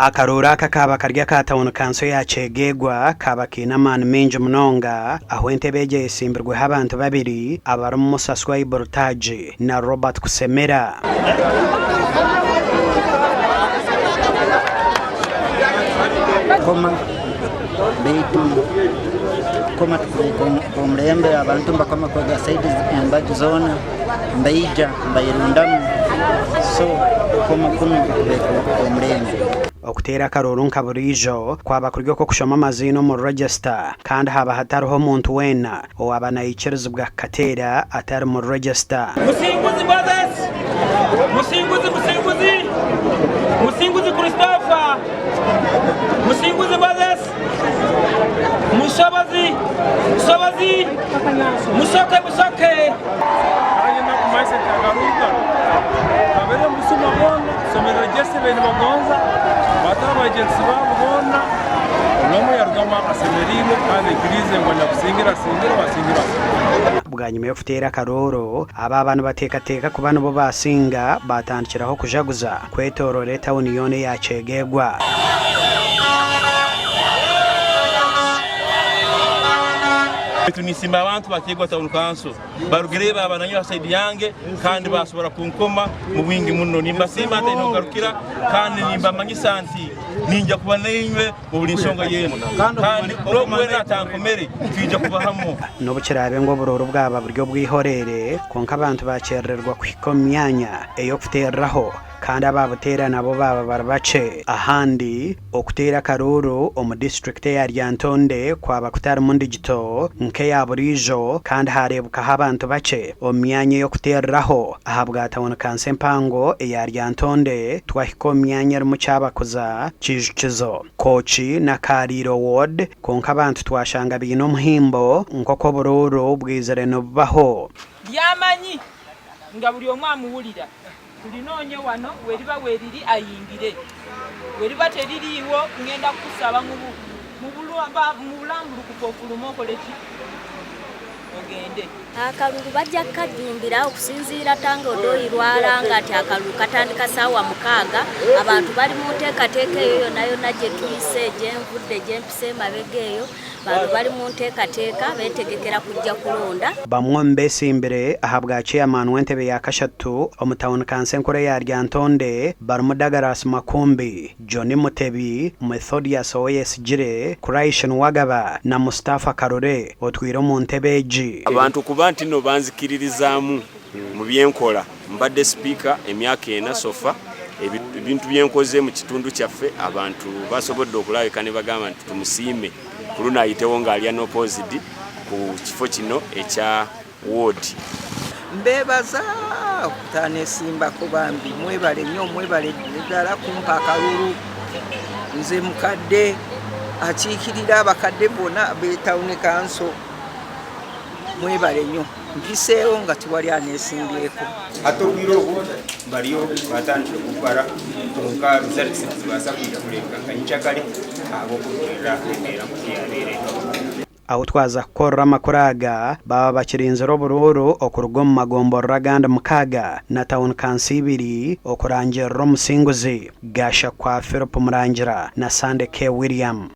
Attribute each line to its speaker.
Speaker 1: Akaruuru aka kaaba kari aka tauni kanso ya Kyegegwa kaaba kaine amaani maingi munonga ahu entebe egi eyesimbirweho abantu babiri abarimu Musa Swaibu Rutaagi na Robert Kusemera.
Speaker 2: Koma baitu kukoma omulembe abantu mbakoma kuruga saidi embaju zoona mbaija mbayerundamu so kukoma kunu kubaire omulembe.
Speaker 1: Okuteera akaruuru nka buriijo kwaba kuri okw'okushoma amaziina omu register kandi haaba hatariho omuntu weena owaaba naikirizibwa kukateera atari mu register.
Speaker 3: Musinguzi Moses, Musinguzi Musinguzi, Musinguzi Christopher, Musinguzi Moses, Mushobozi, Mushobozi, Musoke Musoke.
Speaker 4: Kandi nakumanyisa nti akaruuru kanu kabere omusuma boona tusomere regesta ebi nibagonza baataho abaagyensi baabo boona buri omwe yarugamu asemeriirwe kandi aikiriize ngu anyakusingire asingire owasingirwe asingirwe.
Speaker 1: Bwanyima y'okuteera akarooro, abaaba nibateekateeka kuba nibo baasinga baatandikiraho kujaguza kwetooroora etauni yoona eya Kyegegwa.
Speaker 5: Baitu ninsiima abantu ba Kyegegwa Town Council barugireyo baaba nanyowe ha saidi yange kandi baasobora kunkoma mu bwingi muno. Nimbasiima ntaine hokugarukira kandi nimbamanyisa nti niija kuba nainywe mu buli nsonga yenu kandi n'ogu weena atankomere nitwija kuba hamu.
Speaker 1: N'obu kiraabe ngu oburooro bwaba buri obw'eihoreere, kwonka abantu baakyerererwa kuhika omu myanya ey'okuteereraho kandi abaabuteera nabo baaba bari bakye. Ahandi, okuteera akaruuru omu disiturikiti eya Lyantonde kwaba kutarimu ndigito nk'eya buriijo kandi haareebukaho abantu bakye omu myanya ey'okuteereraho. Ahabwa tauni kanso empango eya Lyantonde, twahika omu myanya erimu Kyabakuza, Kiijukizo, Kooki na Kaariiro Ward kwonka abantu twashanga baine omuhimbo nk'oku oburuuru bwizire nibubaho.
Speaker 3: Lyamanyi nga buli omu amuwulira. Tulinoonye wano weriba weriri ayingire, weriba teririiwo ngenda kukusaba mu bulambulukufu ofulume okole ki? Ogende.
Speaker 6: Akalulu bajja kukajjumbira okusinziira Tanga Odoi lw'alanga nti akalulu katandika ssaawa mukaaga. Abantu bali mu nteekateeka eyo yonna yonna gye tuyise, gye nvudde, gye mpise emabega eyo. Bantu bali mu nteekateeka beetegekera kujja kulonda.
Speaker 1: Bamwe omu beesimbire ahabwa Chairman w'entebe ya kashatu omu tauni kanso enkuru eya Lyantonde barimu Douglas Makumbi, Johnny Mutebi, Methodius Owoyesigyire, Quraish Nuwagaba na Mustafa Karore otwire omu ntebe egi.
Speaker 7: Abantu kuba ntino banzikiririzaamu mu byenkola. Mbadde sipiika emyaka ena sofa, ebintu byenkoze mu kitundu kyaffe abantu basobodde okulabika ne bagamba nti tumusiime ku luno ayitewo ng'ali unopposed ku kifo kino ekya ward.
Speaker 8: Mbeebaza okutanesimbako bambi mwebale nnyo mwebale ddala kumpa akalulu nze mukadde akiikirira abakadde bonna be town council mwebale nnyo mpiseewo nga tewali aneesimbyeko.
Speaker 9: Hati obwire obu bariyo batandikire kukubara kwonka results nizibaasa kwija kureebeka nka nyenkyakare ahabw'okurugiirira embeera nk'oku yaabaire eri.
Speaker 1: Ahu twaza kukorera amakuru aga, baaba bakirinzire oburuuru okuruga omu magomborora agandi mukaaga na tauni kanso ibiri okurangirira omusinguzi, Gashakwa Philip Murangira na Sande K. William.